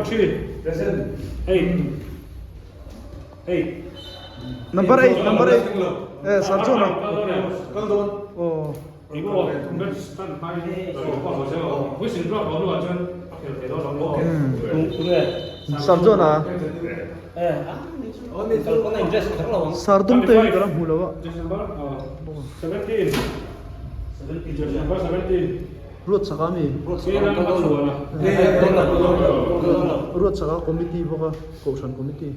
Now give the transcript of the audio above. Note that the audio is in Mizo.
Number 3. Present. 8. 8. Number 8, number 8. Eh, Sir John. Kal dawn. Oh. Sir John a. Sir dum te hi ka la hmu lo a. Ruat chak a mi? Ruat chak a committee bawk a, Kohhran committee.